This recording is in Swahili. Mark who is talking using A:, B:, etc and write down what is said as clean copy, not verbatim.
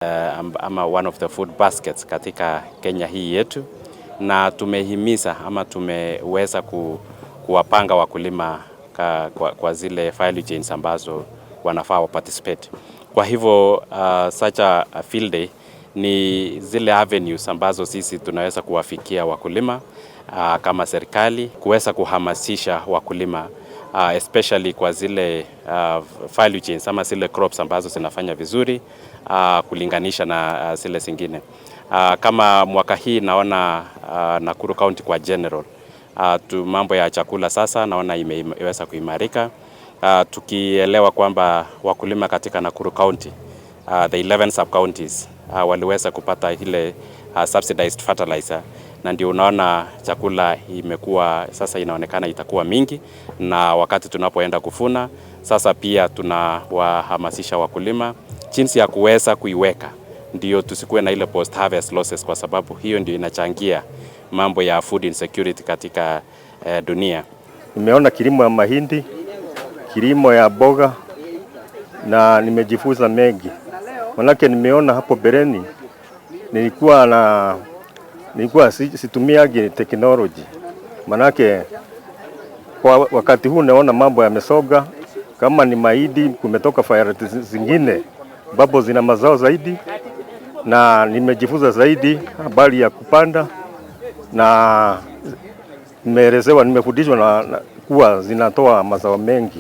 A: Ama one of the food baskets katika Kenya hii yetu, na tumehimiza ama tumeweza kuwapanga wakulima kwa zile value chains ambazo wanafaa wa participate. Kwa hivyo such a field day ni zile avenues ambazo sisi tunaweza kuwafikia wakulima kama serikali kuweza kuhamasisha wakulima especially kwa zile value chains ama zile crops ambazo zinafanya vizuri kulinganisha na zile zingine. Kama mwaka hii naona Nakuru County kwa general tu mambo ya chakula sasa naona imeweza kuimarika, tukielewa kwamba wakulima katika Nakuru County, the 11 sub counties, waliweza kupata ile subsidized fertilizer, na ndio unaona chakula imekuwa sasa inaonekana itakuwa mingi, na wakati tunapoenda kuvuna sasa, pia tunawahamasisha wakulima jinsi ya kuweza kuiweka ndio tusikuwe na ile post harvest losses, kwa sababu hiyo ndio inachangia mambo ya food insecurity katika dunia.
B: Nimeona kilimo ya mahindi, kilimo ya mboga na nimejifunza mengi, manake nimeona hapo mbeleni nilikuwa situmiagi technology, manake kwa wakati huu naona mambo yamesonga. Kama ni mahindi, kumetoka variety zingine ambapo zina mazao zaidi, na nimejifunza zaidi habari ya kupanda na nimeelezewa, nimefundishwa na kuwa zinatoa mazao mengi.